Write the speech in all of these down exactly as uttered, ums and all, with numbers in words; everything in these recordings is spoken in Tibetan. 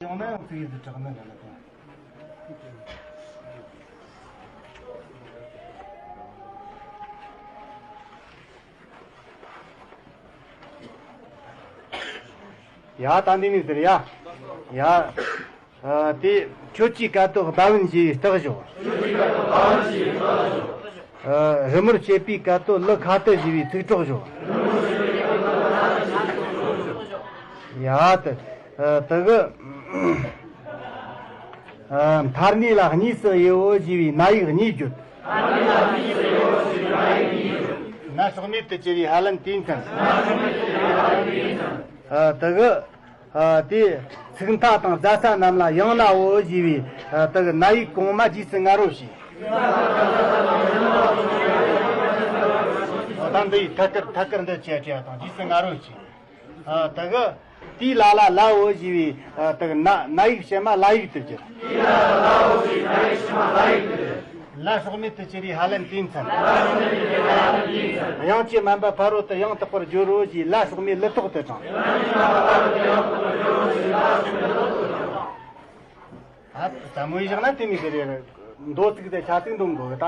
ཡང་ན་ཡང་ཚིག་ཡིག་དེ་དྲག་ན་འདྲ་ལ་དང་། ཡ་ད་འདི་ནས་ཟེར་ཡ། ཡ། ཨ། དེ་ཁྱོད་ཀྱིས་སྐད་དོད་སྦ་བན་ཞེས་པའི་རྟགས་ཞོག། ཨ། རི་མོར་བྱེད་པའི་སྐད་དོད་ལི་ཁ་ཏི་ཞེས་པའི་ཚིག་གྲོགས་ཞོག། ཡ་ད། ཨ། དེ་གི། ཨ། མཐར་གནས་ལ་གཉིས་སུ་དབྱེའོ་ཞེས་པའི་ན་ཡིག་གཉིས་བརྗོད། ན་སྲོག་མེད་དུ་གྱུར་པའི་ཧ་ལན་དེའི་མཚན། ཨ། དེ་གི། ཨ། དེ་ཚིག་མཐའ་དང་རྫ་ས་རྣམས་ལ་ཡང་ནའོ་ཞེས་པའི། ཨ། དེ་གི་ན་ཡིག་གོང་མ་རྗེས་སུ་ང་རོ་ཞེས། ད་འདི་ཡི་ཐད་ཀར་ཐད་ཀར་འདི་བཅད་བྲིས་དང་རྗེས་སུ་ང་རོ་ཞེས། ཨ། དེ་གི་དེའི་ལ་ལ་ལའོ་ཞེས་པའི། ཨ། དེ་གི་ན་ན་ཡིག་ཕྱི་མ་ལ་ཡིག་ཏུ་གྱུར། ལ་སྲོག་མེད་དུ་གྱུར་པའི་ཧ་ལན་དེའི་མཚན། དབྱངས་ཀྱིས་དམན་པ་ཕ་རོལ་ཏུ་ཡང་དག་པར་སྦྱོར་རོ་ཞེས་ལ་སྲོག་མེད་ལི་ཐོག་ཏུ་དྲངས། ཨ། ད་མོའི་བཞག་ན་དེ་མི་དེ་རེད། མདོ་ཚིག་དེ་ཆ་ཚིག་འདོན་དགོས་གི་ད།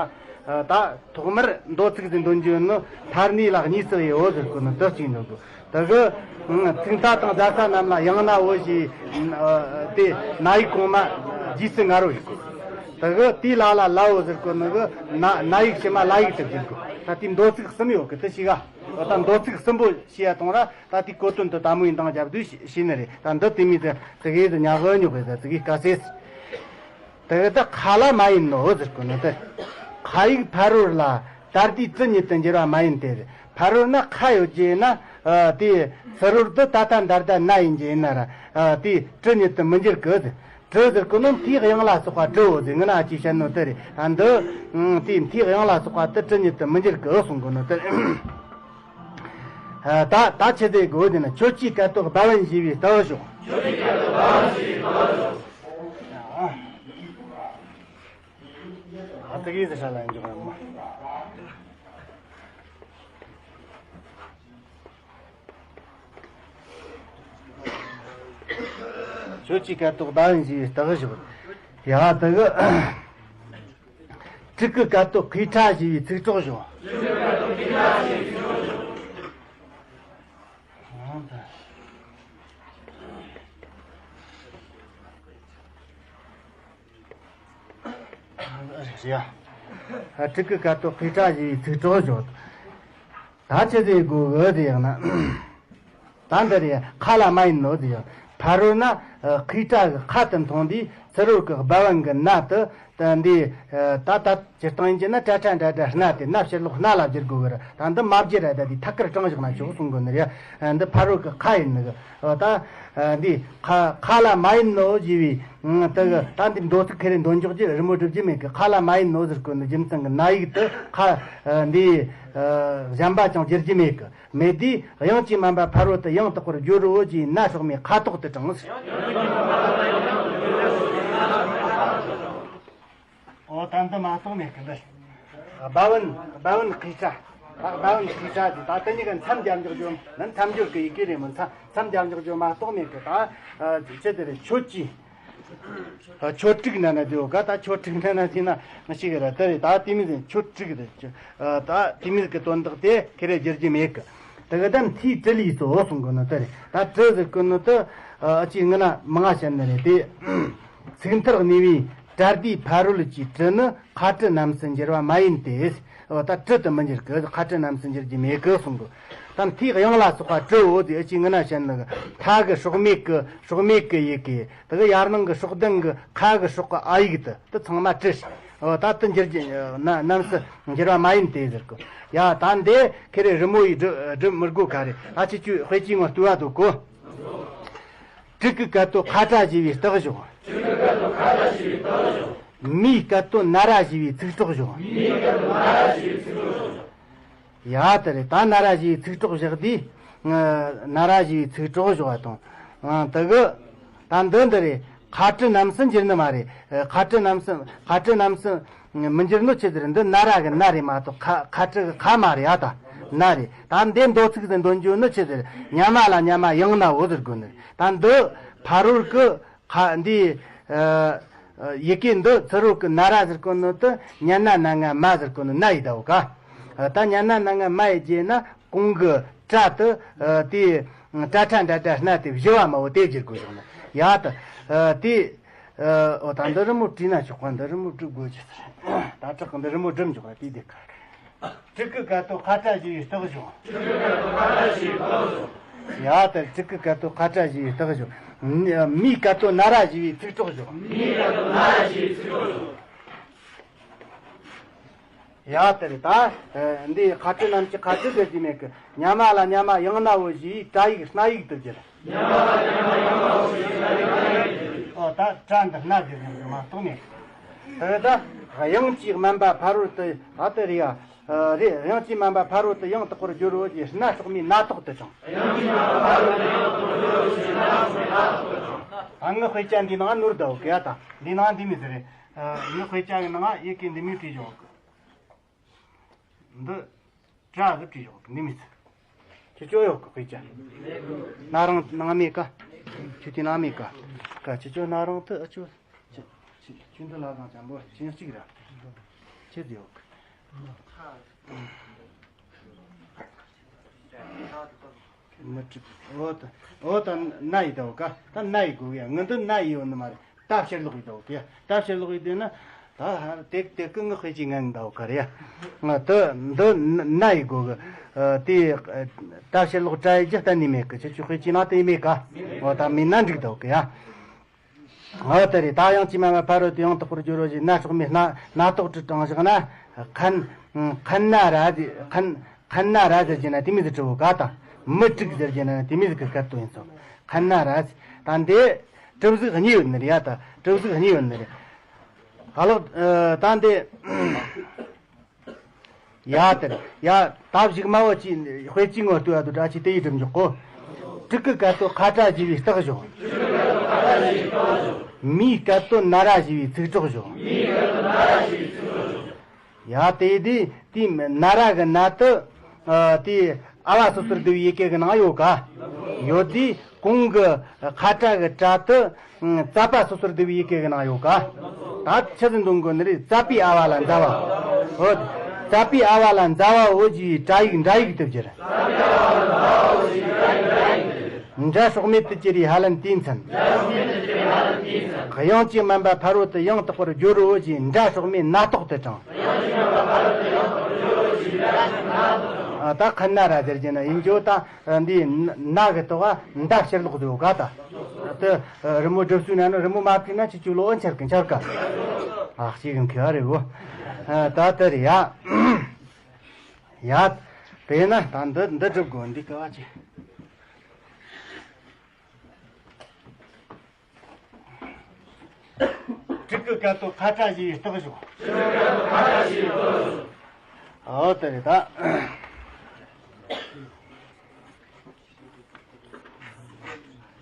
ད་ཐོག་མར་མདོ་ཚིག་དེ་འདོན་རྒྱུ་ནི་མཐར་གནས་ལ་གཉིས་སུ་དབྱེའོ་ཟེར་གོ་ནི་འདི་གཅིག་འདོན་དགོས། དེ་གི། ཨ། ཚིག་མཐའ་དང་རྫ་ས་རྣམས་ལ་ཡང་ནའོ་ཞེས། ཨ། དེ་ན་ཡིག་གོང་མ་རྗེས་སུ་ང་རོ་ཞིག་དགོས། དེ་གི་དེའི་ལ་ལ་ལའོ་ཟེར་གོ་ནི་གི་ན་ན་ཡིག་ཕྱི་མ་ལ་ཡིག་ཏུ་བསྒྱུར་དགོས། ད་དེ་མདོ་ཚིག་གསུམ་ཡོད་གི་དེ་ཞིག་ག་ད་མདོ་ཚིག་གསུམ་པོ་ཤེས་ཡ་གཏོང་ར། ད་དེའི་གོ་དོན་དུ་ད་མོ་ཡིན་དང་རྒྱབ་དུས་ཤེས་ནི་རེད། ད་འདི་དེ་མི་དེ་དེ་གི་དེ་ཉག་གི་ཉོག་གི་དེ་དེ་གི་དཀའ་སེ། དེ་གི་ད་ཁ་ལ་མ་ཡིན་ནོ་ཟེར་གོ་ནི་དེ། ཁ་ཡིག་ཕ་རོལ་ལ་ད་ལྟའི་ཏྲི་ཉིད་དུ་འགྱུར་བ་མ་ཡིན་ཏེ། ཕ་རོལ་ན་ཁ་ཡོད་རྒྱུ་ཡིན་ན། ཨ། དེ་ཚུ་རོལ་དུ་ད་ལྟ་འདར་ད་ན་ཡིན་རྒྱུ་ཡིན་ན་ར། ཨ། དེ་ཏྲི་ཉིད་དུ་མི་འགྱུར་གི། ཏྲི་ཟེར་གོ་ནོ་མཐའི་དབྱངས་ལ་སོགས་པ་ཏྲི་འོ་ཟེར་ངི་ན་ཅི་བཤད་ནོ་དེ་རེད། ཨ། འདི། ཨ། དེ་མཐའི་དབྱངས་ལ་སོགས་པ་དེ་ཏྲི་ཉིད་དུ་མི་འགྱུར་གི་གསུང་གོ་ནོ་དེ་རེད། ཨ། ད་ད་ཆི་ཟེར་དགོས་དེ་ན། ཁྱོད་ཀྱིས་སྐད་དོད་སྦ་བན་ཞེས་པའི་རྟགས་ཞོག། ཁྱོད་ཀྱིས་སྐད་དོད་སྦ་བན་ཞེས་པའི་རྟགས་ཞོག། ཨ། དེ་གི་ཟེར་ཧྲ་ལ་ཡིན་འཇོག་ཡ་མ། ཁྱོད་ཀྱིས་སྐད་དོད་སྦ་བན་ཞེས་པའི་རྟགས་ཞོག། ཡ་དེ་གི། ཀྲིག་གི་སྐད་དོད་ཁུས་ཁྲ་ཞེས་པའི་ཚིག་གྲོགས་ཞོག། རེད་ཡ། ཀྲིག་གི་སྐད་དོད་ཁུས་ཁྲ་ཞེས་པའི་ཚིག་གྲོགས་ཞོག། ད་ཆི་ཟེར་དགོས་གི་ཟེར་ཡང་ན། ད་འདི་རེད། ཁ་ལ་མ་ཡིན་ནོ་ཟེར་ཡང་། ཕ་རོལ་ན། ཨ། ཁུས་ཁྲ་གི་ཁ་དེ་མཐོང་དུས་ཚུ་རོལ་གི་སྦ་བན་གི་ན་དེ། ད་འདི། ཨ། ད་ད་སྤྱིར་བཏང་ཡིན་གྱི་ན་ཀྲ་ཀྲ་འདྲ་འདྲ་སྣ་དེ་ན་ཕྱིར་ལོག་སྣ་ལ་བསྒྱུར་དགོས་གི་ར། ད་འདི་མ་བསྒྱུར་ར། ད་འདི་ཐད་ཀར་དྲངས་བཞག་ན་ཆོག་གསུང་གི་ནི་རེད། ཨ། འདི་ཕ་རོལ་གི་ཁ་ཡིན་ནི་གི། ཨ། ད། ཨ། འདི་ཁ་ཁ་ལ་མ་ཡིན་ནོ་ཞེས་པའི། ཨ། དེ་གི་ད་འདི་མདོ་ཚིག་ཁེ་རེ་འདོན་འཇོག་རྒྱུ་རི་མོ་སྒྲུབ་རྒྱུ་མེད་གི། ཁ་ལ་མ་ཡིན་ནོ་ཟེར་གོ་ནི་རྒྱུ་མཚན་གི་ན་ཡིག་དེ་ཁ། ཨ། འདི། ཨ། གཞན་པ་ཅང་བསྒྱུར་རྒྱུ་མེད་གི། མེད་དུས་དབྱངས་ཀྱིས་དམན་པ་ཕ་རོལ་ཏུ་ཡང་དག་པར་སྦྱོར་རོ་ཞེས་ན་སྲོག་མེད་ཁ་དོག་ཏུ་དྲངས། ཨོ། ད་འདི་མ་གཏོགས་མེད་གི་འདི། སྦ་བན། སྦ་བན་ཁུས་ཁྲ། སྦ་བན་ཁུས་ཁྲ་དེ་ད་དེ་གཉིས་ཀ་མཚམས་སྦྱར་འཇོག་རྒྱུ་ནི་མཚམས་སྦྱོར་གི་ཡི་གེ་རེད་མོ། མཚམས་མཚམས་སྦྱར་འཇོག་རྒྱུ་མ་གཏོགས་མེད་གི། ད་ཆི་དེ་རེད། ཁྱོད་ཀྱིས། ཨ། ཁྱོད་ཀྲིག་ན་ན་དེའོ་ག་ད་ཁྱོད་ཀྲིག་ན་ན་དེ་ན་ང་ཞིག་ར་དེ་རེད། ད་དེ་མི་ཟིན་ཁྱོད་ཀྲིག་རེད། ཨ། ད་དེ་མི་གི་དོན་དག་དེ་ཁེ་རེ་བསྒྱུར་རྒྱུ་མེད་གི། དེ་གི་ད་མཐའི་ཀྲི་ལས་སོ་གསུང་གི་ནི་དེ་རེད། ད་ཀྲི་ཟེར་གི་ནི་དེ། ཨ། ཅི་ང་ན་མང་ང་བཤད་ནི་རེད་དེ། ཚིག་མཐར་གནས་པའི་ཏྲ་སྡེའི་ཕ་རོལ་གྱི་ཏྲི་ནི་ཁ་ཏྲི་རྣམས་སུ་འགྱུར་བ་མ་ཡིན་ཏེ། འོ། ད་ཏྲི་དུ་མི་འགྱུར་གི། ཁ་ཏྲི་རྣམས་སུ་འགྱུར་རྒྱུ་མེད་གི་གསུང་གི། ད་མཐའི་དབྱངས་ལ་སོགས་པ་ཏྲི་འོ་དེ་ཨ་ཅི་ང་ན་བཤད་ནི་གི། མཐའ་གི་སྲོག་མེད་གི། སྲོག་མེད་གི་ཡི་གེ། དེ་གི་ཡར་ནང་གི་སྲོག་ལྡན་གི་ཁ་གི་སྲོག་གི་ཨ་ཡིག་དེ་དེ་ཚང་མ་ཏྲི་ཞིག། འོ། ད་དེ་འགྱུར་རྒྱུ་ན་རྣམས་སུ་འགྱུར་བ་མ་ཡིན་ཏེ་ཟེར་གི། ཡ། ད་འདི་ཁེ་རེ་རི་མོ་ཡིས་སྒྲུབ་སྒྲུབ་མི་དགོས་ག་རེ། ད་ཁྱེད་ཀྱིས་དཔེ་ཅིག་ངོ་བསྟོད་པ་འདུག་གོ། ཀྲིག་གི་སྐད་དོད་ཁ་ཏྲ་ཞེས་པའི་རྟགས་ཞོག། མིའི་སྐད་དོད་ན་ར་ཞེས་པའི་ཚིག་གྲོགས་ཞོག། ཡ། དེ་རེད། ད་ན་ར་ཞེས་པའི་ཚིག་གྲོགས་བཞག་དུས། ཨ། ན་ར་ཞེས་པའི་ཚིག་གྲོགས་བཞག་པ་དང་། ཨ། དེ་གི། ད་འདི་འདི་རེད། ཁ་ཏྲི་རྣམས་སུ་འགྱུར་ནི་མ་རེད། ཨ། ཁ་ཏྲི་རྣམས་སུ། ཁ་ཏྲི་རྣམས་སུ་མི་འགྱུར་ནོ་ཆི་ཟེར། འདི་ན་ར་གི་ན་རེད་མ་གཏོགས་ཁ་ཁ་ཏྲི་གི་ཁ་མ་རེད། ཨ། ད་ན་རེད། ད་འདི་མདོ་ཚིག་ཟེར་འདོན་རྒྱུ་ནི་ཆི་ཟེར། ཉ་མ་ལ་ཉ་མ་ཡང་ནའོ་ཟེར་དགོས་ནི་རེད། ད་འདི་ཕ་རོལ་གི། ཁ་འདི་ཨ་ཡི་གེ་འདི་ཚུ་རོལ་གི་ན་ར་ཟེར་གོ་ནོ་དེ་ཉ་ན་ན་ང་མ་ཟེར་གོ་ནོ་ན་ཡི་ཟླ་བོ་ག་ད་ཉ་ན་ན་ང་མ་ཡི་རྗེས་ན་གོང་གི་ཏྲ་དེ་ཨ་དེ་ཏྲ་ཁྲ་འདྲ་འདྲ་སྣ་དེ་བཞི་བ་མ་བོ་དེ་བསྒྱུར་དགོས་བྱུང་ན་ཡ་ད་ཨ་དེ་ཨ་འོ་ད་འདི་རི་མོ་བྲིས་ན་ཆོག་པ། འདི་རི་མོ་བྲིས་དགོས་ཀྱི་ཟེར། ད་དྲག་གི་འདི་རི་མོ་སྒྲུབ་འཇོག་པ་དེ་དེ་ག་ཕྲུ་གུ་སྐད་དོད་ཁ་ཏྲ་ཞེས་པའི་རྟགས་བྱུང་། ཕྲུ་གུ་སྐད་དོད་ཁ་ཏྲ་ཞེས་པའི་རྟགས་བྱུང་། ཡ་ད་ཕྲུ་གུ་སྐད་དོད་ཁ་ཏྲ་ཞེས་པའི་རྟགས་བྱུང་། མིའི་སྐད་དོད་ན་ར་ཞེས་པའི་ཚིག་གྲོགས་བྱུང་། མིའི་སྐད་དོད་ན་ར་ཞེས་པའི་ཚིག་གྲོགས་བྱུང་། ཡ་དེ་རེད་ད། འདི་ཁ་ཏྲ་རྣམས་ཀྱི་ཁ་ཏྲ་ཟེར་གྱི་མེད་གི། ཉ་མ་ལ་ཉ་མ་ཡང་ན་བོ་ཞེས་པའི་ཏྲ་ཡིག་སྣ་ཡིག་ཏུ་བསྒྱུར། ཉ་མ་ལ་ཉ་མ་ཡང་ན་བོ་ཞེས་པའི་ཏྲ་ཡིག་ཏུ་བསྒྱུར། ཨོ་ད་ཏྲ་འདི་སྣ་བསྒྱུར་ཡང་མ་གཏོགས་མེད་གི། དེ་ད་དབྱངས་ཀྱི་དམན་པ་ཕ་རོལ་ཏུ་ཨ་དེ་རེད་ཡ། རེད། དབྱངས་ཀྱི་དམན་པ་ཕ་རོལ་ཏུ་ཡང་དག་པར་བསྒྱུར་རོ་ཞེས་སྣ་སྲོག་མའི་ན་ཐོག་ཏུ་དྲངས། དབྱངས་ཀྱི་དམན་པ་ཕ་རོལ་ཏུ་ཡང་དག་པར་བསྒྱུར་རོ་ཞེས་སྣ་སྲོག་མའི་ན་ཐོག་ཏུ་དྲངས། ཨ་ངའི་དཔེ་ཆ་འདི་ནང་ནོར་འདུག་གི་ཡ། ད་འདི་ནང་འདི་མི་ཟེར་རེད། ངའི་དཔེ་ཆ་གི་ནང་ཡི་གེ་འདི་མི་བྲིས་ཡོད་གི། འདི་ཏྲ་གི་བྲིས་ཡོད་གི། འདི་མི་ཟེར། ཁྱེད་ཚོ་ཡོད་གི་དཔེ་ཆ། ན་རང་ནང་མེད་ཀ། ཁྱོད་དེ་ནང་མེད་ཀ། ཀ་ཁྱེད་ཚོ་ན་རང་དུ་ཨ་ཆོ། ཁྱེད་ཁྱེད་འདི་ལ་དང་ཅམ་པོ་ཅན་གཅིག་ར། ཁྱེད་ཡོད་གི། མི་འགྲིག་འོ་ད་འོ་ད་ན་ཡི་ཟླ་བོ་ག་ད་ན་ཡི་དགོས་གི་ཡ། ངི་འདི་ན་ཡི་ཡོད་ནི་མ་རེད། ད་ཕྱིར་ལོག་ཡི་ཟླ་བོ་གི་ཡ། ད་ཕྱིར་ལོག་ཡི་དེ་ན་ད་ཧ་དེ་དེ་གི་ངི་དཔེ་ཅིག་ངན་ཟླ་བོ་ག་རེ་ཡ། ང་ད་འདི་ན་ཡི་དགོས་གི། དེ་ད་ཕྱིར་ལོག་ཏྲ་ཡི་རྒྱུ་གཏན་ནས་མེད་གི། ཁྱེད་ཚོ་དཔེ་ཅིག་ན་དེ་མེད་ག་འོ་ད་མེད་ན་འགྲིག་ཟླ་བོ་གི་ཡ། འོ་དེ་རེད། ད་དབྱངས་ཀྱི་དམན་པ་ཕ་རོལ་ཏུ་ཡང་དག་པར་བསྒྱུར་རོ་ཞེས་སྣ་སྲོག་མའི་སྣ་སྣ་ཐོག་ཏུ་དྲངས་བཞག་ན། ཁན་ཁན་ན་ར་ཟེར་ཁན་ཁན་ན་ར་ཟེར་གྱི་ན་དེ་མི་ཟིག་གྲུབ་བོ་ག་དང་། མི་དྲུག་ཟེར་གྱི་ན་དེ་མི་ཟིག་གི་སྐད་དོད་ཡིན་ཙང་། ཁན་ན་ར་ཟེར། ད་འདི་གྲུབ་གཟུགས་གཉིས་ཡོད་ནི་རེད་ཡ། ད་གྲུབ་གཟུགས་གཉིས་ཡོད་ནི་རེད། ཨ་ལོག་ད་འདི། ཡ་དེར་ཡ་ད་བཞུགས་མ་བོ་ཅི་དཔེ་ཅི་ངོ་ལྟོས་ཡ་དུ་འདྲ་ཅི་དེ་ཡི་སྒྲུབ་འཇོག་གོ། ཕྲུ་གུ་སྐད་དོད་ཁ་ཏྲ་ཞེས་པའི་རྟགས་བྱུང་། མིའི་སྐད་དོད་ན་ར་ཞེས་པའི་ཚིག་གྲོགས་བྱུང་། ཡ་དེ་དེ་དེ་ན་ར་གི་ན་དུ་དེ་ཨ་བ་སོ་སོར་བསྡུ་བའི་ཡི་གེ་གི་ནང་ཡོད་ག་ཡོད་དེ། གོང་གི་ཁ་ཏྲ་གི་ཏྲ་དེ་ཙ་པ་སོ་སོར་བསྡུ་བའི་ཡི་གེ་གི་ནང་ཡོད་ག་ད་ཆི་ཟིག་འདོན་དགོས་ནི་རེད། ཙ་པའི་ཨ་བ་ལ་ཛ་བ་འོ། ཙ་པའི་ཨ་བ་ལ་ཛ་བ་འོ་ཞེས་པའི་ཏྲ་ཡིག་འདྲ་ཡིག་ཏུ་བསྒྱུར། འདྲ་སྲོག་མེད་དུ་གྱུར་པའི་ཧ་ལན་དེའི་མཚན། དབྱངས་ཀྱི་དམན་པ་ཕ་རོལ་ཏུ་ཡང་དག་པར་བསྒྱུར་རོ་ཞེས་འདྲ་སྲོག་མའི་ན་ཐོག་ཏུ་དྲངས། ཨ་ད་ཁན་ན་ར་ཟེར་གྱི་ན་ཡིན་རྒྱུ་ད། འདི་ན་གི་ཐོག་ག་མདའ་ཕྱིར་ལོག་ཡོད་ག་ད། དེ་རི་མོ་སྒྲུབ་སྲོལ་ན་ནི་རི་མོ་མ་བྲིས་ན་ཅི་ཅུ་ལོ་འཆར་གི་འཆར་ག་ཨ་ཞིག་གི་མཁས་པ་རེད་བོ། ད་དེ་རེད་ཡ། ཡ། དེ་ན་ད་འདི་འདི་སྒྲུབ་དགོས་འདི་ག་བ་ཅི། ཕྲུ་གུ་སྐད་དོད་ཁ་ཏྲ་ཞེས་པའི་རྟགས་བྱུང་། ཕྲུ་གུ་སྐད་དོད་ཁ་ཏྲ་ཞེས་པའི་རྟགས་བྱུང་། ཨོ་དེ་རེད་ད།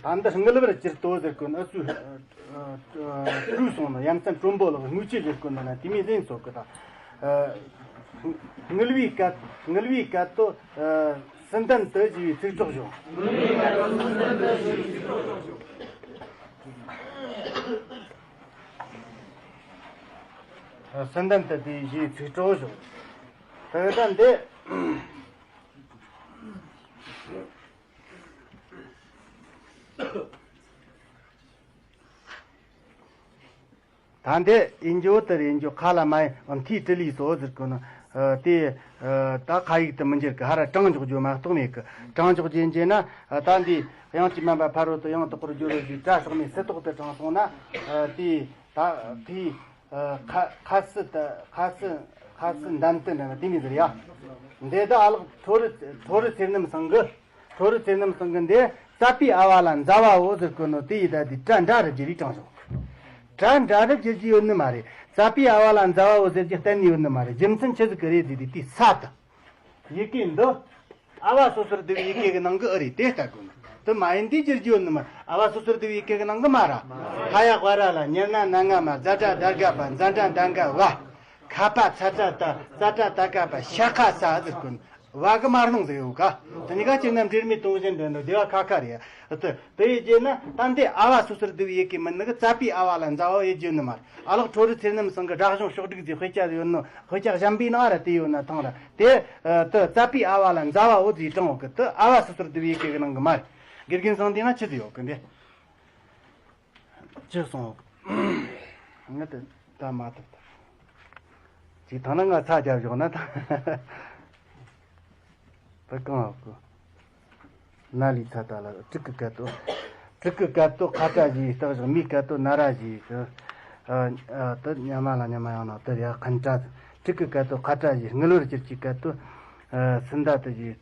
ད་འདི་དངུལ་བར་གྱུར་ཏོ་ཟེར་གོ་ནི་ཨ་ཚུ་བཀྲུས་སོང་ན་ཡ་མཚན་དྲོན་པོ་ལགས་དངུལ་ཆུ་ཟེར་གོ་ནི་ན་དེ་མི་ཟིན་སོ་གི་ད། དངུལ་བའི་སྐད་དངུལ་བའི་སྐད་དོད་སུན་ལྡན་དུ་ཞེས་པའི་ཚིག་གྲོགས་བྱུང་། སུན་ལྡན་དུ་དེ་ཞེས་ཚིག་གྲོགས་བྱུང་། དེ་ལྟར་འདི། ད་འདི་ཡིན་རྒྱུ་དེར་ཡིན་རྒྱུ་ཁ་ལ་མ་ཡིན་མཐའི་དྲི་ལུས་སོ་ཟེར་གོ་ནི། དེ་ད་ཁ་ཡིག་ཏུ་མི་འགྱུར་གི་ཧ་ར་དྲང་འཇོག་རྒྱུ་མ་གཏོགས་མེད་གི། དྲང་འཇོག་རྒྱུ་ཡིན་རྒྱུ་ན་ད་འདི་དབྱངས་ཀྱི་དམན་པ་ཕ་རོལ་ཏུ་ཡང་དག་པར་བསྒྱུར་རོ་ཞེས་ཏྲ་སྲོག་མའི་སི་ཐོག་ཏུ་དྲངས་སོང་ན། དེ་ད་དེའི་ཁ་ཁ་སི་ད་ཁ་སི་ཁ་སི་འདམ་དུ་འདྲ་ན་དེ་མི་ཟེར་ཡ། འདི་ད་ཨ་ལགས་ཁྲོ་རུ་ཁྲོ་རུ་ཚེ་རྣམ་ཚང་གི་ཁྲོ་རུ་ཚེ་རྣམ་ཚང་གི་འདི་ཙ་པའི་ཨ་བ་ལ་ཛ་བ་འོ་ཟེར་གོ་ནོ་དེ་ཡི་ད་དེ་ཏྲ་འདྲ་རུ་བསྒྱུར་རིགས་དྲངས་སོང་། ཏྲ་འདྲ་རུ་བསྒྱུར་གྱི་ཡོད་ནི་མ་རེད། ཙ་པའི་ཨ་བ་ལ་ཛ་བ་འོ་ཟེར་གྱི་གཏན་ནས་ཡོད་ནི་མ་རེད། རྒྱུ་མཚན་ཆི་ཟིག་གི་རེད་ཟེར་དུས་དེ་ས་དང་། ཡི་གེ་འདི། ཨ་བ་སོ་སོར་བསྡུ་བའི་ཡི་གེ་གི་ནང་གི་ཨ་རེད་དེ་ལྟ་དགོས་ནི། དེ་མ་ཡིན་དེ་བསྒྱུར་རྒྱུ་ཡོད་ནི་མ་རེད། ཨ་བ་སོ་སོར་བསྡུ་བའི་ཡི་གེ་གི་ནང་གི་མ་ར། ཧ་ཡ་ཝ་ར་ལ་ཉ་ན་ན་ང་མ་ཛ་དྲ་དར་ག་པ་ཛ་དྲ་འདན་ག་བ། ཁ་པ་ཚ་དྲ་ད་ཙ་དྲ་ད་ག་པ་ཤ་ཁ་ས་ཟེར་དགོས་ནི། བ་གི་མ་སྣང་ཟེར་ཡོད་ཀ། དེ་གཉིས་ཀ་གཅིག་ན་འབྲེལ་མེད་དོན་གཞན་དུ་འདུག་སྡེ་བ་ཁ་ཁ་རེད། དེ་དེ་ཡི་རྗེས་ན་ད་འདི་ཨ་བ་སོ་སོར་བསྡུ་བའི་ཡི་གེ་མིན་ནི་གི་ཙ་པའི་ཨ་བ་ལ་མཛའ་བ་ཡོད་རྒྱུ་ནི་མ་རེད། ཨ་ལགས་ཁྲོ་རུ་ཚེ་རྣམ་ཚང་གི་སྒྲ་གཞུང་ཕྱོགས་བསྒྲིགས་ཀྱི་དཔེ་ཆ་ཡོད་ནོ། དཔེ་ཆ་གཞན་པའི་ནང་ར་དེ་ཡོད་ན་ཐང་ར་དེ། དེ་ཙ་པའི་ཨ་བ་ལ་མཛའ་བ་འོ་ཟིག་དྲངས་འོ་གི། དེ་ཨ་བ་སོ་སོར་བསྡུ་བའི་ཡི་གེ་གི་ནང་གི་མ་རེད། དགེ་རྒན་ཚང་དེ་ན་ཆི་ཟིག་ཡོད་གི་འདི། ཅི་གསུངས། ངས་དེ་ད་མ་ཐུབ་ད། ཅིག་ཐང་ན་ང་ཚ་རྒྱབ་བཞག་ན་ད། ད་གང་ཨ་ཁུ། ན་ལི་ཚ་ད་ལ་དྲུག་གི་སྐད་དོ། དྲུག་གི་སྐད་དོ་ཁ་བྲལ་བཞི་ཡི་རྟགས་བཞག་མིའི་སྐད་དོ་ན་ར་བཞི་ཡི་དུ། ཨ་ཨ་དུ་ཉ་མ་ལ་ཉ་མ་ཡང་ན་དུ་ར་ཁན་ཏྲ། དྲུག་གི་སྐད་དོ་ཁ་བྲལ་བཞི་དངུལ་བར་གྱུར་གྱི་སྐད་དོ། ཨ་སི་མདའ་དུ་བཞི།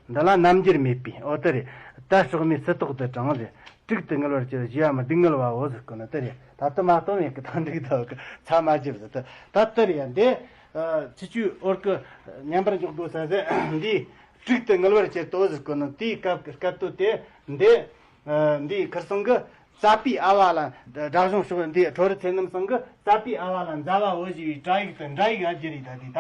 འདི་ལ་རྣམ་འགྱུར་མེད་པའི་འོ་དུ་རེད། ད་སྲོག་མེད་སི་ཏོག་ཏུ་དྲངས་ཟེར། དྲུག་ཏུ་དངུལ་བར་གྱུར་བཞི་བ་མི་སྡུག་བསྔལ་བའོ་ཟེར་གོ་ནི་དེ་རེད། ད་ལྟ་མ་གཏོང་མེད་གི་ད་འགྲིག་ད་གི་ཚ་མ་བརྒྱབ་ཟེར་ད་ད་དེ་རེད་ཡ། འདི་ཆི་ཆུ་འོར་གི་མཉམ་པར་འཇོག་དགོས་ས་ཟེར། འདི་དྲུག་ཏུ་དངུལ་བར་གྱུར་ཏོ་ཟེར་གོ་ནི་དེའི་སྐབས་ཀྱི་སྐད་དོད་དེ། འདི་འདི་ཁིར་སང་གི་ཙ་པའི་ཨ་བ་ལ་སྒྲ་གཞུང་ཕྱོགས་འདི་ཁྲོ་རུ་ཚེ་རྣམ་ཚང་གི་ཙ་པའི་ཨ་བ་ལ་མཛའ་བ་འོ་ཞེས་པའི་སྒྲ་ཡིག་ཏུ་འདྲ་ཡིག་ཨ་བསྒྱུར་ཡིག་ད་དེ་ད་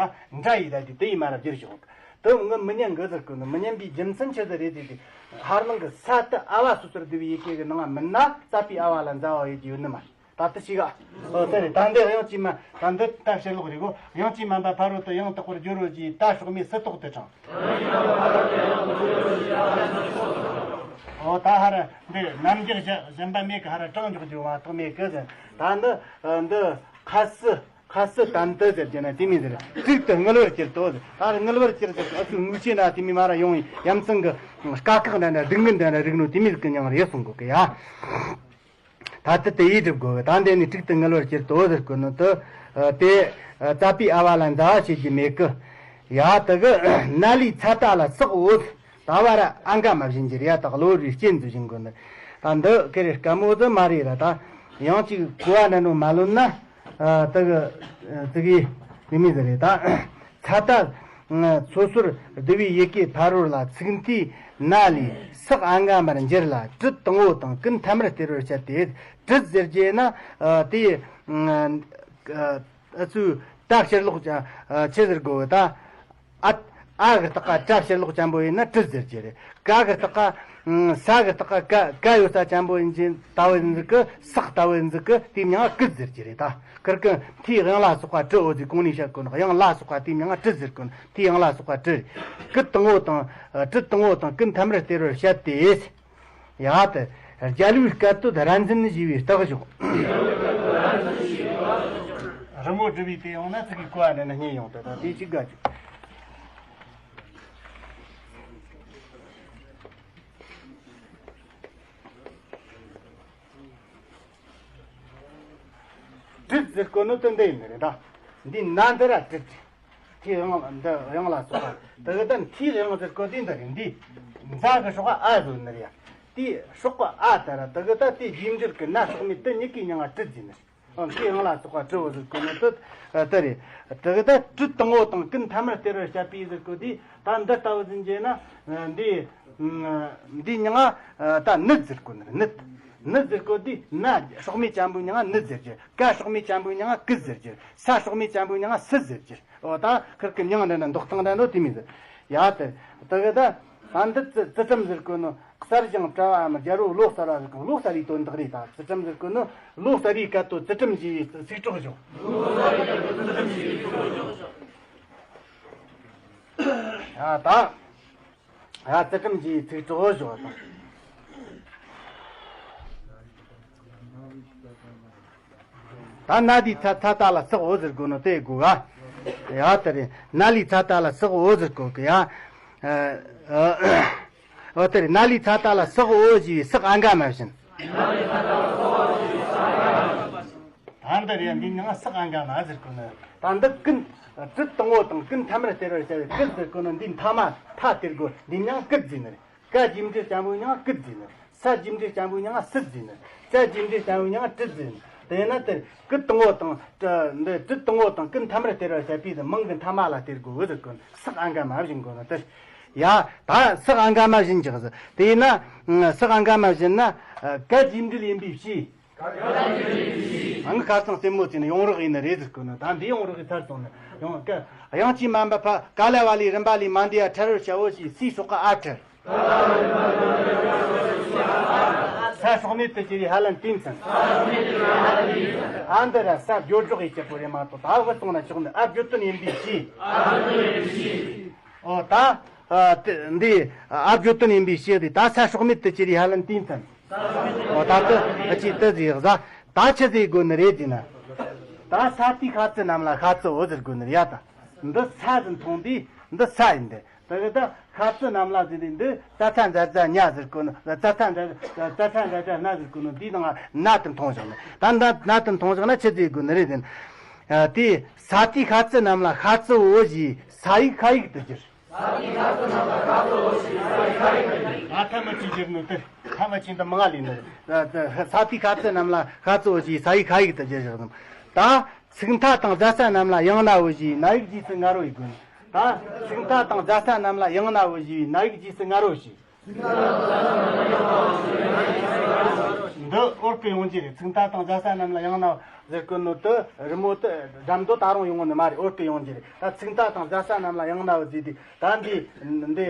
འདྲ་ཡིག་ད་དེ་དེ་ཡིས་མ་ར་བསྒྱུར་ཞོག་དེ་ངི་མི་ཉན་གི་ཟེར་གི་ནི་མི་ཉན་པའི་རྒྱུ་མཚན་ཆི་ཟིག་རེད་དེ་དེ། ཧར་ནང་གི་ས་དུ་ཨ་བ་སོ་སོར་བསྡུ་བའི་ཡི་གེ་གི་ནང་ང་མིན་ན་ཙ་པའི་ཨ་བ་ལ་མཛའ་བ་ཡོད་ཀྱི་ཡོད་ནི་མ་རེད། ད་དུ་ཞིག་ཨ། ཨོ་དེ་རེད། ད་འདི་དབྱངས་ཀྱིས་མ་ད་འདི་ད་ཕྱིར་ལོག་རེད་གོ། དབྱངས་ཀྱིས་མ་འབབ་ཕ་རོལ་ཏུ་ཡང་དག་པར་སྦྱོར་རོ་ཞེས་ད་སྲོག་མེད་སི་ཏོག་ཏུ་དྲངས། ཨོ་ད་ཧར་འདི་རྣམ་འགྱུར་གཞན་པ་མེད་གི་ཧར་དྲངས་འཇོག་རྒྱུ་མ་གཏོགས་མེད་གི་ཟེར། ད་འདི་འདི་ཁ་སི། ཁ་སི་ཏན་ཏི་ཟེར་གྱི་ན་དེ་མི་ཟེར། དྲུག་ཏུ་དངུལ་བར་གྱུར་ཏོ་ཟེར། ད་དངུལ་བར་གྱུར་ཟེར་ཨ་ཚོས་དངུལ་ཆེ་ན་དེ་མི་མ་ར་ཡོང་ཡ་མཚན་གི་དཀའ་ཁག་འདྲ་འདྲ་སྡུག་བསྔལ་འདྲ་འདྲ་རིག་ནོ་དེ་མི་ཟིག་གི་མྱང་རེད་གསུང་གོ་གི་ཡ། ད་ལྟ་དེ་ཡིས་སྒྲུབ་དགོས་གི། ད་འདི་ནི་དྲུག་ཏུ་དངུལ་བར་གྱུར་ཏོ་ཟེར་གོ་ནོ་དུ། དེ་ཙ་པའི་ཨ་བ་ལ་མཛའ་བ་བྱེད་ཀྱི་མེད་གི། ཡ་དེ་གི་ན་ལི་ཚ་ད་ལ་སག་འོ། ད་བ་ར་ཨ་འགའ་མ་བཞིན་གྱི་རེད་ཡ། ད་གློ་བུར་བའི་རྐྱེན་དུ་བཞིན་དགོས་ནི། ད་འདི་ཀེ་རེ་དཀའ་མོ་དུ་མ་རེད་ར། ད་ཡང་ཅིག་གོ་བ་ན་ནོ་མ་ལོན་ན། དེ་གི་དེ་མི་ཟེར་རེད་ད། ཚ་ད་སོ་སོར་བསྡུ་བའི་ཡི་གེ་ཕ་རོལ་ལ་ཚིག་མཐའི་ན་ལས་སག་ཨ་འགའ་མར་འགྱུར་ལ་དྲུད་དང་བོ་དང་ཀུན་ཐ་མར་སྟེར་བར་བཤད་དེ། དྲུད་ཟེར་རྒྱུ་ན་དེ་ཨ་ཚུ་ད་ཕྱིར་ལོག་ཅིག་ཆི་ཟེར་དགོས་ད། ཨ། ཨ་གི་རྟགས་ཀ་ཏྲ་ཕྱིར་ལོག་ཅན་པོ་ཡིན་ན་ཏྲི་ཟེར་གྱི་རེད། ཀ་གི་རྟགས་ཀ་ས་གི་རྟགས་ཀ་ཀ་ཡོད་ས་ཅན་པོ་ཡིན་ཅིང་ད་བོ་ཡིན་ཟིག་གི་སག་ད་བོ་ཡིན་ཟིག་གི་དེའི་མྱིང་ང་ཀི་ཟེར་གྱི་རེད་ད། ཁིར་གི་མཐའི་དབྱངས་ལ་སོགས་པ་ཏྲི་འོ་ཟིག་གོང་ནས་བཤད་གོ་ནོ་དབྱངས་ལ་སོགས་པ་དེའི་མྱིང་ང་ཏྲི་ཟེར་གོ་ནོ་མཐའི་དབྱངས་ལ་སོགས་པ་ཏྲི་རེད། ཀི་དང་བོ་དང་ཏྲི་དང་བོ་དང་ཀུན་ཐ་མར་སྟེར་བར་བཤད་དེ། ཡ་དེ། རྒྱལ་བའི་སྐད་དོད་ར་འཛིན་ཞེས་པའི་རྟགས་བཞག་རི་མོ་བྲིས་པའི་དེ་ཡོང་ན་ཚིག་གི་གོ་བ་འདྲ་ན་རྙེད་ཡོང་དེ་དང་དེ་གཅིག་དགའ་བྱུང་། དྲིལ་ཟེར་གོ་ནོ་དེ་འདི་ཡིན་ནི་རེད་ད། འདི་ན་འདི་ར་དྲིལ་དྲིལ། མཐའི་དབྱངས་འདི་དབྱངས་ལ་སོགས་པ་དེ་གི་ད་མཐའི་དབྱངས་ཟེར་གོ་དེ་འདི་རེད། འདི་མཛའ་གི་སྲོག་ཨ་ཟོ་ནི་རེད་ཡ། དེའི་སྲོག་གི་ཨ་དེ་ར་དེ་གི་ད་དེ་རྗེས་འབྲེལ་གི་ན་སྲོག་མེད་དེ་གཉིས་ཀའི་མྱིང་ང་དྲིལ་ཟེར་ནི་རེད། ཨ་མཐའི་དབྱངས་ལ་སོགས་པ་དྲིལ་བོ་ཟེར་གོ་ནི་དེ་དེ་རེད། དེ་གི་ད་དྲིལ་དང་བོ་དང་ཀུན་ཐ་མར་སྟེར་བར་བཤད་པའི་ཟེར་གོ་དེ་ད་འདི་ལྟ་བུ་ཟིན་རྗེས་ན་འདི་འདི་མྱིང་ང་ད་ནི་ཟེར་གོ་ནི་རེད། ནི་ནི་ཟེར་གོ་དེ་ན་སྲོག་མེད་ཅན་པོའི་མྱིང་ང་ནི་ཟེར་གྱི། ཀ་སྲོག་མེད་ཅན་པོའི་མྱིང་ང་ཀི་ཟེར་གྱི། ས་སྲོག་མེད་ཅན་པོའི་མྱིང་ང་སི་ཟེར་གྱི། འོ་ད་ཁིར་གི་མྱིང་འདྲ་ན་འདོགས་སྟངས་འདྲ་འདོགས་དེ་མི་ཟེར། ཡ་དེ་དེ་གི་ད་ད་འདི་ཙི་ཙི་ཙམ་ཟེར་གོ་ནོ་གསར་བཞེངས་བཀྲ་བའམ་རྒྱལ་པོ་ལོ་གསར་བ་ཟེར་གོ་ལོ་གསར་བའི་དོན་དག་རེད། ད་ཙི་ཙམ་ཟེར་གོ་ནོ་ལོ་གསར་བའི་སྐད་དོད་ཙི་ཙམ་གྱི་ཚིག་གྲོགས་བཞག་ཡ་ད། ཡ་ཙི་ཙམ་གྱི་ཚིག་གྲོགས་བཞག་དང་། ད་ན་དེའི་ཚ་ཚ་ད་ལ་སག་འོ་ཟེར་དགོས་ནོ་དེ་དགོས་ག་ཡ་དེ་རེད། ན་ལས་ཚ་ད་ལ་སག་འོ་ཟེར་དགོས་གི་ཡ། འོ་དེ་རེད། ན་ལས་ཚ་ད་ལ་སག་འོ་ཞེས་པའི་སག་ཨ་འགའ་མ་བཞིན། ད་འདི་རེད། འདི་ནང་སག་ཨ་འགའ་མ་ཟེར་གོ་ནི། ད་འདི་ཀུན་དྲིལ་དང་བོ་དང་ཀུན་ཐ་མར་སྟེར་བར་བྱ་བའི་ཀི་ཟེར་གོ་ནི་འདི་མཐའ་མ་ཐ་སྟེར་དགོས། འདི་མྱིང་ཀི་ཟེར་ནི་རེད། ཀ་རྗེས་འབྲེལ་ཅན་པོའི་མྱིང་ཀི་ཟེར་ནི་རེད། ས་རྗེས་འབྲེལ་ཅན་པོའི་མྱིང་སི་ཟེར་ནི་རེད། ཙ་རྗེས་འབྲེལ་ཅན་པོའི་མྱིང་ཏྲི་ཟེར་ནི་རེད། དེས་ན་དེར་ཀི་དང་བོ་དང་འདི་དྲིལ་དང་བོ་དང་ཀུན་ཐ་མར་སྟེར་བར་བྱ་བའི་མིང་གི་མཐའ་མ་ལ་སྟེར་དགོས་ཟེར་གོ་ནི། སག་ཨ་འགའ་མ་བཞིན་གོ་ནི་དེ། ཡ་ད་སག་ཨ་འགའ་མ་བཞིན་ཅིག་ཟེར། དེས་ན་སག་ཨ་འགའ་མ་བཞིན་ན་ཀ་རྗེས་འབྲེལ་ཡིན་པའི་ཕྱིར། ཨང་། ཁ་སང་རྩེད་མོ་རྩེ་ནས་ཡོང་རོགས་ཡིན་ནི་རེད་ཟེར་གོ་ནི། ད་འདི་ཡོང་རོགས་ཡིན་ཚར་སོང་ནི། ཡོང་གི། དབྱངས་ཅན་མ་འབབ་ཕ་ཀ་ལ་བ་ལི་རིམ་པ་ལི་མ་འདི་ཡ་ཁྲ་རུ་བྱ་བོ་ཞིག་སིའི་སྲོག་ག་ཨ་ཁྲར། ས་སྲོག་མེད་དུ་གྱུར་བའི་ཧ་ལན་ཏིན་ཚན། ཨ་འདི་ར་ས་བརྗོད་སྒྲོག་ཡིན་གྱི་པོ་རེད་མ་གཏོགས། ད་བུ་སོང་ན་ཆོག་ནི། ཨ་བརྗོད་དོན་ཡིན་པའི་ཕྱིར། ཨོ་ད། ཨ་དེ་འདི་ཨ་བརྗོད་དོན་ཡིན་པའི་ཕྱིར་དེ། ད་ས་སྲོག་མེད་དུ་གྱུར་བའི་ཧ་ལན་ཏིན་ཚན། ཨོ་ད་དུ་ཨ་ཅི་དུ་ཟིག་ཟ། ད་ཆི་ཟིག་དགོས་ནི་རེད་ཟེར་ན། ད་ས་དེའི་ཤ་ཚ་རྣམས་ལ་ཤ་ཚའོ་ཟེར་དགོས་ནི་རེད་ཡ། ད་འདི་ས་ཟིག་མཐོང་དུས་འདི་ས་ཡིན་ཏེ། དེ་གི་ད་ཤ་ཚ་རྣམས་ལ་ཟེར་དུས་འདི་ཙ་ཚ་འཛ་ཙ་ཉ་ཟེར་དགོས་ནི། ཙ་ཚ་འཛ་ཙ་ཚ་འཛ་ཙ་ན་ཟེར་དགོས་ནི། འདིའི་ནང་ན་དེ་མཐོང་བཞག་ནི། ད་ན་ན་དེ་མཐོང་བཞག་ན་ཆི་ཟིག་དགོས་ནི་རེད་ཟེར་ན། དེ་ས་དེའི་ཤ་ཚ་རྣམས་ལ་ཤ་ཚའོ་ཞེས་ས་ཡིག་ཤ་ཡིག་ཏུ་བསྒྱུར། ཨ་ཐ་མ་ཅི་བཞིར་ནོ་དེ། ཐ་མ་ཅི་འདི་མ་ལས་ནི། ས་དེའི་ཤ་ཚ་རྣམས་ལ་ཤ་ཚའོ་ཞེས་ས་ཡིག་ཤ་ཡིག་ཏུ་བསྒྱུར་བཞག་ནི། ད་ཚིག་མཐའ་དང་བཟའ་ས་རྣམས་ལ་ཡང་ནའོ་ཞེས་ན་ཡིག་རྗེས་སུ་ང་རོ་ཡིན་དགོས་ནི། ད་ཚིག་མཐའ་དང་བཟའ་ས་རྣམས་ལ་ཡང་ནའོ་ཞེས་ན་ཡིག་རྗེས་སུ་ང་རོ་ཞེས། འདི་འོར་གི་ཡོང་རྒྱུ་རེད། ཚིག་མཐའ་དང་བཟའ་ས་རྣམས་ལ་ཡང་ནའོ་ཟེར་གོ་ནོ་དེ་རི་མོ་དེ་འགྲམ་དུ་ད་རུང་ཡོང་ངོ་ནི་མ་རེད། འོར་གི་ཡོང་རྒྱུ་རེད། ད་ཚིག་མཐའ་དང་བཟའ་ས་རྣམས་ལ་ཡང་ནའོ་ཟེར་དུས། ད་འདི་འདི་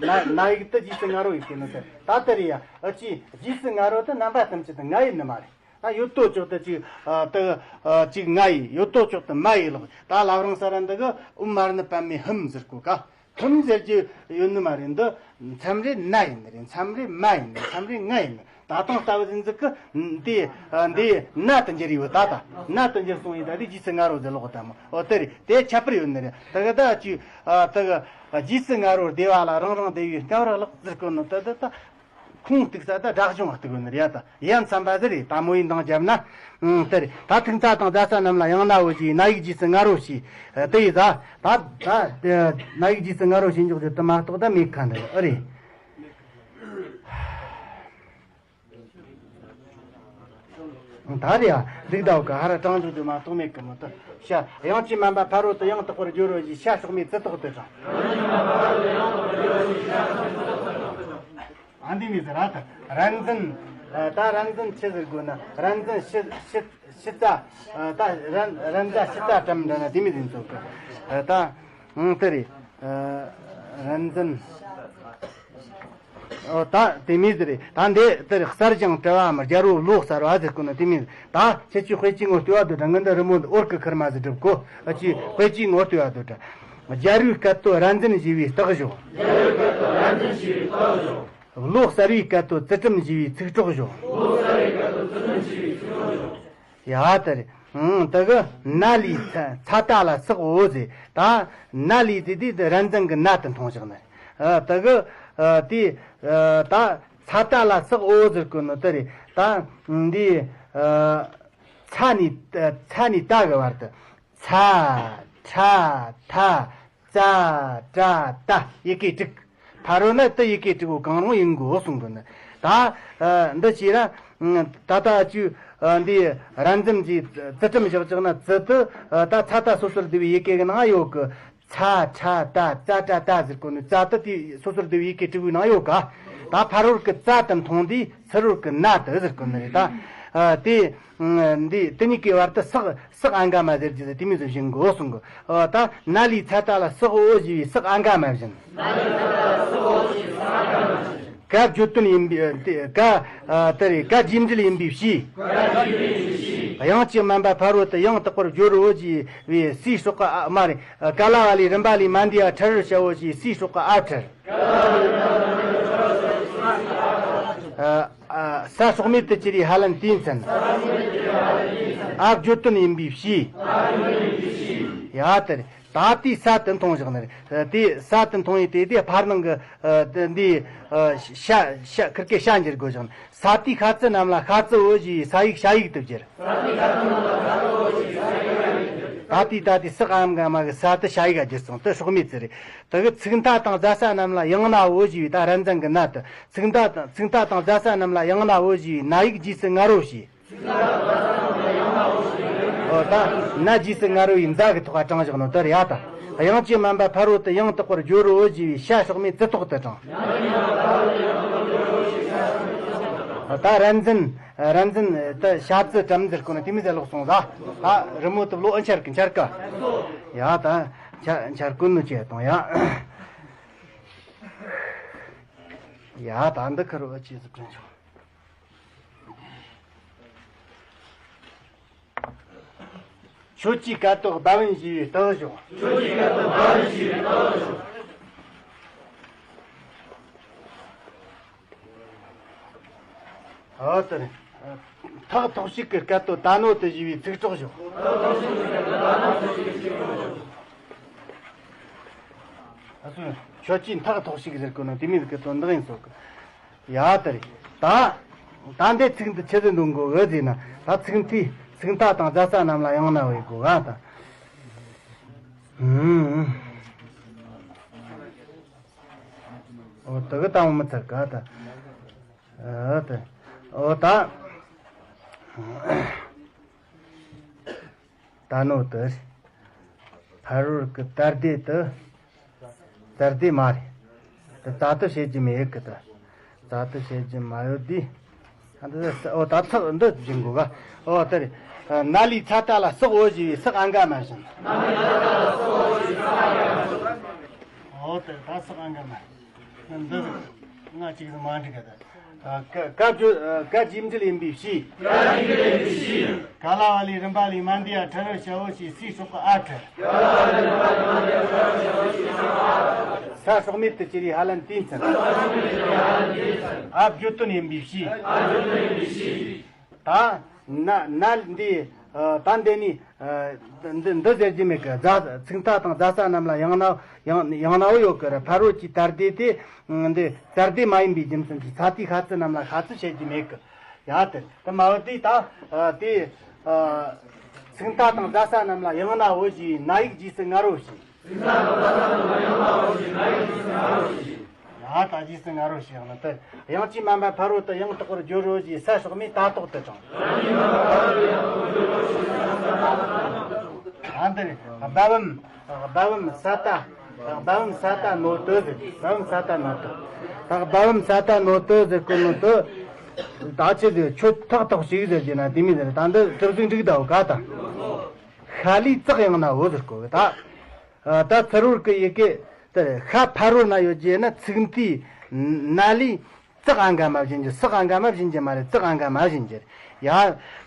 ན་ན་ཡིག་དེ་རྗེས་སུ་ང་རོ་ཡིན་གོ་ནོ་དེ། ད་དེ་རེད་ཡ། ཨ་ཅི་རྗེས་སུ་ང་རོ་དེ་རྣམ་པ་ཐམས་ཅད་དུ་ང་ཡིན་ནི་མ་རེད། ད་ཡོད་དོ་ཅོག་ཏུ་ཅིག་ཨ་དེ་ཨ་ཅིག་ང་ཡིན། ཡོད་དོ་ཅོག་ཏུ་མ་ཡིན་ལོག། ད་ལ་རང་ས་ར་འདི་གི་ཨུ་མར་ནི་པད་མའི་ཧུམ་ཟེར་གོ་ག། ཧུམ་ཟེར་གྱི་ཡོད་ནི་མ་རེད། འདི་མཚམས་རེ་ན་ཡིན་ནི་རེད། མཚམས་རེ་མ་ཡིན་ནི། མཚམས་རེ་ང་ཡིན་ནི། ད་དང་ལྟ་བུ་ཟིན་ཟིག་གི་འདི་ཨ་འདི་ན་དུ་འགྱུར་ཡོད། ད་ད་ན་དུ་འགྱུར་སོང་ཡིན། ད་འདི་རྗེས་སུ་ང་རོ་ཟེར་ལོག་ད་མོ། ཨོ་དེ་རེད། དེ་ཁྱད་པར་ཡོད་ནི་རེད། ད་གི་ད་ཅིག་ཨ་ད་གི་རྗེས་སུ་ང་རོ་སྡེ་བ་ལ་རང་རང་སྡེ་བའི་སྐབས་ར་ལག་ཟེར་གོ་ནི། ད་ད་ད། ཁུངས་གཏུགས་ས་ད་སྒྲ་གཞུང་ང་གཏུགས་ནི་རེད་ད། ཡ་མཚན་པ་ཟིག་རེད། ད་མོ་ཡིན་དང་རྒྱབ་ན། ཨང་། དེ་རེད། ད་ཚིག་མཐའ་དང་བཟའ་ས་རྣམས་ལ་ཡང་ནའོ་ཞེས་ན་ཡིག་རྗེས་སུ་ང་རོ་ཞེས། དེ་ཡིས་ད་ད་ད་ན་ཡིག་རྗེས་སུ་ང་རོ་ཞེས་འཇོག་རྒྱུ་དེ་མ་གཏོགས་ད་མེད་ཁ་འདི་ཨེ་རེད། ད་རེད་ཡ། ལུག་ཟླ་བ་ག་ཧ་ར་གྲངས་འཇོག་རྒྱུ་མ་གཏོགས་མེད་གི་མོ། ད་ཤ། དབྱངས་ཅན་མ་འབབ་ཕ་རོལ་ཏུ་ཡང་དག་པར་སྦྱོར་རོ་ཞེས་ཤ་སྲོག་མེད་ཙི་ཏོག་ཏུ་དྲངས། ཨ་འདི་མི་ཟེར་ར་ད། རན་ཙིན། ད་རན་ཙིན་ཆི་ཟེར་དགོས་ན། རན་ཙིན་ཤི་ཤི་ཤི་ཙ། ད་རན་རན་ཙ་ཤི་ཙ་གྲམ་འདྲ་ན་དེ་མི་ཟིན་ཚོད་གི། ད་ཨང་དེ་རེད། རན་ཙིན། ཨོ་ད་དེ་མི་ཟེར་རེད། ད་འདི་དེ་རེད། གསར་བྱུང་དྲི་བ་མ་རྒྱལ་པོ་ལོ་གསར་བ་ཟེར་གོ་ན་དེ་མི་ཟེར། ད་ཁྱེད་ཀྱིས་དཔེ་ཅིག་ངོ་ལྟོས་བ་དུ་དྲ་ངན་འདི་རི་མོ་འདི་འོར་གི་ཁུར་མ་ཟིག་སྒྲུབ་གོ། ཨ་ཅི་དཔེ་ཅིག་ངོ་ལྟོས་བ་དུ་དྲ། རྒྱལ་པོའི་སྐད་དོད་རན་ཙིན་ཞེས་པའི་རྟགས་བཞོ། རྒྱལ་པོའི་སྐད་དོད་རན་ཙིན་ཞེས་པའི་རྟགས་བཞོ། ལོ་གསར་བའི་སྐད་དོད་ཙི་ཀྲམ་ཞེས་པའི་ཚིག་གྲོགས་བཞོ། ལོ་གསར་བའི་སྐད་དོད་ཙི་ཀྲམ་ཞེས་པའི་ཚིག་གྲོགས་བཞོ། ཡ་དེ་རེད། ཨང་། དེ་གི་ན་ལས་ཚ་ཚ་ཏ་ལ་སག་འོ་ཟེར། ད་ན་ལས་ཟེར་དུས་དེ་རན་ཙིན་གི་ན་དེ་མཐོང་བཞག་ནི། ཨ་དེ་གི་ཨ་དེ་ཨ་ད་ཚ་ཏ་ལ་སག་འོ་ཟེར་གོ་ནོ་དེ་རེད། ད་འདི་ཨ་ཚ་ནས་ཚ་ནས་ཏ་གི་བར་དུ་ཚ་ཁྲ་ཐ་ཙ་ཏྲ་ཏ་ཡི་གེ་དྲུག། ཕ་རོལ་ན་ཏི་ཡི་གེ་དྲུག་པོ་གང་རུང་ཡིན་དགོས་གསུང་གི་ནི། ད་ཨ་འདི་བྱས་ན་ད་ལྟ་ཅུ་ཨ་འདི་རན་ཙིན་གྱི་ཙི་ཀྲམ་བཞག་བཞག་ན་ཙི་དེ་ཨ་ད་ཚ་ཏ་སོ་སོར་བསྡུ་བའི་ཡི་གེ་གི་ནང་ཡོད་གི། ཚ་ཁྲ་ཏ་ཙ་ཏྲ་ཏ་ཟེར་གོ་ནི། ཙ་དེ་དེ་སོ་སོར་བསྡུ་བའི་ཡི་གེ་དྲུག་པོའི་ནང་ཡོད་ག། ད་ཕ་རོལ་གི་ཙ་དེ་མཐོང་དུས་ཚུ་རོལ་གི་ན་དེ་ཟེར་གོ་ནི་རེད། ད་ཨ་དེ་འདི་དེ་གཉིས་ཀའི་བར་དུ་སག་སག་ཨ་འགའ་མ་ཟེར་རྒྱུ་དེ་མི་ཟེར་བཞིན་དགོས་གསུང་གི། ཨོ་ད་ན་ལས་ཚ་ཏ་ལ་སག་འོ་ཞེས་པའི་སག་ཨ་འགའ་མ་བཞིན། ན་ལས་ཚ་ཏ་ལ་སག་འོ་ཞེས་པའི་སག་ཨ་འགའ་མ་བཞིན། ག་བརྗོད་དོན་ཡིན་པའི་དེ་ག་ཨ་དེ་རེད། ག་རྗེས་འབྲེལ་ཡིན་པའི་ཕྱིར། ག་རྗེས་འབྲེལ་ཡིན་པའི་ཕྱིར། དབྱངས་ཅན་མ་འབབ་ཕ་རོལ་ཏུ་ཡང་དག་པར་སྦྱོར་རོ་ཞེས་པའི་སིའི་སྲོག་ག་ཨ་མ་རེད། ཀ་ལ་བ་ལས་རིམ་པ་ལས་མ་འདས་པ་ཁྲ་རུ་བྱ་བོ་ཞེས་སིའི་སྲོག་ག་ཨ་ཁྲར། ཨ་ཨ་ས་སྲོག་མེད་དུ་གྱུར་པའི་ཧ་ལན་ཏིན་ཚན། ཨ་བརྗོད་དོན་ཡིན་པའི་ཕྱིར། ཡ་དེ་རེད། ད་དེའི་ས་དེ་མཐོང་བཞག་ནི་རེད། དེ་ས་དེ་མཐོང་ཡིན་དེ་དེ་ཕར་ནང་གི་ཨ་དེ་འདི་ཨ་ཤ་ཤ་ཁིར་ཀའི་ཤ་འགྱུར་དགོས་བཞག་ནི། ས་དེའི་ཤ་ཚ་རྣམས་ལ་ཤ་ཚའོ་ཞེས་ས་ཡིག་ཤ་ཡིག་ཏུ་བསྒྱུར། ད་དེའི་ད་དེའི་སག་ཨ་འགའ་མ་གི་ས་དེ་ཤ་ཡིག་ག་བསྒྱུར་སོང་། དེ་སྲོག་མེད་ཚུལ་རེད། དེ་གི་ཚིག་མཐའ་དང་བཟའ་ས་རྣམས་ལ་ཡང་ནའོ་ཞེས་པའི་ད་རན་ཙིན་གི་ན་དེ། ཚིག་མཐའ་དང་ཚིག་མཐའ་དང་བཟའ་ས་རྣམས་ལ་ཡང་ནའོ་ཞེས་པའི་ན་ཡིག་རྗེས་སུ་ང་རོ་ཞེས། ཨོ་ད་ན་རྗེས་སུ་ང་རོ་ཡི་ཛ་གི་ཐོག་ག་དྲངས་བཞག་ནོ་དེ་རེད་ཡ། ད་དབྱངས་ཅན་མ་འབབ་ཕ་རོལ་ཏུ་ཡང་དག་པར་སྦྱོར་རོ་ཞེས་པའི་ཤ་སྲོག་མེད་ཙི་ཏོག་ཏུ་དྲངས། ད་རན་ཙིན། ར་འཛིན་ད་ཤ་ཙི་གྲམ་འཛེར་ཀུན་དེ་མི་ཟེར་ལོག་སོང་ཟ། ད་རི་མོ་དུ་ལོ་ཨ་འཆར་གི་འཆར་ཀ། ཡ་ད་འཆར་འཆར་ཀུན་ནུ་ཅེ་དང་ཡ། ཡ་ད་འདི་ཁར་བ་ཅི་ཟིག་དྲན་བྱུང་། ཁྱོད་ཀྱིས་སྐད་ཐོག་སྦ་བུན་ཞེས་པའི་རྟགས་ཞོག་ཁྱོད་ཀྱིས་སྐད་ཐོག་སྦ་བུན་ཞེས་པའི་རྟགས་ཞོག་ཨོ་ཏེ་རེད། ཐག་ཐོགས་ཤིག་གི་སྐད་དོད་ད་ནོ་དུ་ཞེས་པའི་ཚིག་གྲོགས་ཞོག་ཨ་སུ་ཁྱོད་ཀྱིས་ཐག་ཐོགས་ཤིག་ཟེར་གོ་ནོ་དེ་མིན་གི་དོན་དག་ཡིན་སོགས་གི། ཡ་ད་རེད། ད། ད་འདི་ཚིག་འདི་ཆི་ཟིག་འདོན་དགོས་གི་ཟེར་ན། ད་ཚིག་མཐའི་ཚིག་མཐའ་དང་རྫ་ས་རྣམས་ལ་ཡང་ན་འོས་དགོས་ག་ད། ཨུམ། ཨོ་དེ་གི་ད་འོ་མི་ཚར་ག་ད། ཨ་ད། ཨོ་ད། ད་ནོ་དེ་རེད། ཕ་རོལ་གི་ད་ལྟའི་དེ། ད་ལྟའི་མ་རེད། དེ་ད་ལྟ་བྱེད་རྒྱུ་མེད་གི་དེ། ད་ལྟ་བྱེད་རྒྱུ་མ་ཡོད་དུས། ཨ་འདི་ཨོ་ད་ཚག་འདི་བྱིན་དགོས་ག་ཨོ་དེ་རེད། ན་ལུས་ཚ་ད་ལ་སྲག་འོ་ཞེས་པའི་སྲག་ཨ་འགའ་མ་བྱིན། ཨོ་དེ་ད་སྲག་ཨ་འགའ་མ། འདི་ང་གཅིག་ཏུ་མ་འགྲིག་ག་ད། ཀ་ཀ་བརྗོད་ཀ་རྗེས་འབྲེལ་ཡིན་པའི་ཕྱིར། ཀ་རྗེས་འབྲེལ་ཡིན་པའི་ཕྱིར། ག་ལ་བ་ལས་རིམ་པ་ལས་མ་འདས་ཡ་ཕྲ་རོལ་ཤ་བོ་ཞེས་སའི་སྲོག་གི་ཨ་ཕྲ། ས་སྲོག་མེད་དུ་གྱུར་པའི་ཧ་ལན་དེའི་མཚན། ཨ་བརྗོད་དོན་ཡིན་པའི་ཕྱིར། ད་ན་ན་འདི་ད་འདི་ནི་འདི་འདི་ཟེར་གྱི་མེད་གི། རྫ་ཚིག་མཐའ་དང་རྫ་ས་རྣམས་ལ་ཡང་ན་ཡང་ཡང་ན་འོ་ཡོད་གི་ར། ཕ་རོལ་གྱི་ད་ལྟའི་དེ། འདི་ད་ལྟའི་མ་ཡིན་པའི་རྒྱུ་མཚན་གྱིས་ས་དེའི་ཤ་ཙི་རྣམས་ལ་ཤ་ཙི་བྱེད་ཀྱི་མེད་གི། ཡ་དེ་དེ་མ་འོ་དེ་ད་དེ་ཚིག་མཐའ་དང་རྫ་ས་རྣམས་ལ་ཡང་ན་འོ་ཞེས་ན་ཡིག་རྗེས་སུ་ངར་རོ་ཞེས། ཡ་ད་རྗེས་སུ་ངར་རོ་ཞེས་ཡང་ན་དེ་ཡང་ཅིག་མ་འབབ་ཕ་རོལ་དུ་ཡང་དག་པར་བརྗོད་རོ་ཞེས་ས་སྲོག་མེད་ད་དོག་ཏུ་དྲངས། ཨ་འདིར་སྦ་བུམ། སྦ་བུམ་ས་ཏ། སྦ་བུམ་ས་ཏ་ནོ་ཏོ་ཟེར། སྦ་བུམ་ས་ཏ་ནོ་ཏོ། ད་སྦ་བུམ་ས་ཏ་ནོ་ཏོ་ཟེར་གོ་ནོ་ཏོ། ད་ཆི་ཟེར་ཁྱོད་ཐག་ཐག་ཞིག་ཟེར་གྱི་ན་དེ་མི་ཟེར། ད་འདི་གྲུབ་ཟིག་འགྲིག་ད་འོ་ག་ད། ཤ་ལུས་ཙག་ཡང་ན་འོ་ཟེར་གོ་གི་ད། ད་ཚུ་རོལ་གི་ཡི་གེ་དེར་ཤ་ཕ་རོལ་ན་ཡོད་རྒྱུ་ན་ཚིག་མཐའི་ན་ལུས། ཙག་ཨ་འགའ་མ་བྱིན་གྱི། སག་ཨ་འགའ་མ་བྱིན་གྱི་མ་རེད། ཙག་ཨ་འགའ་མ་བྱིན་གྱི་རེད། ཡ།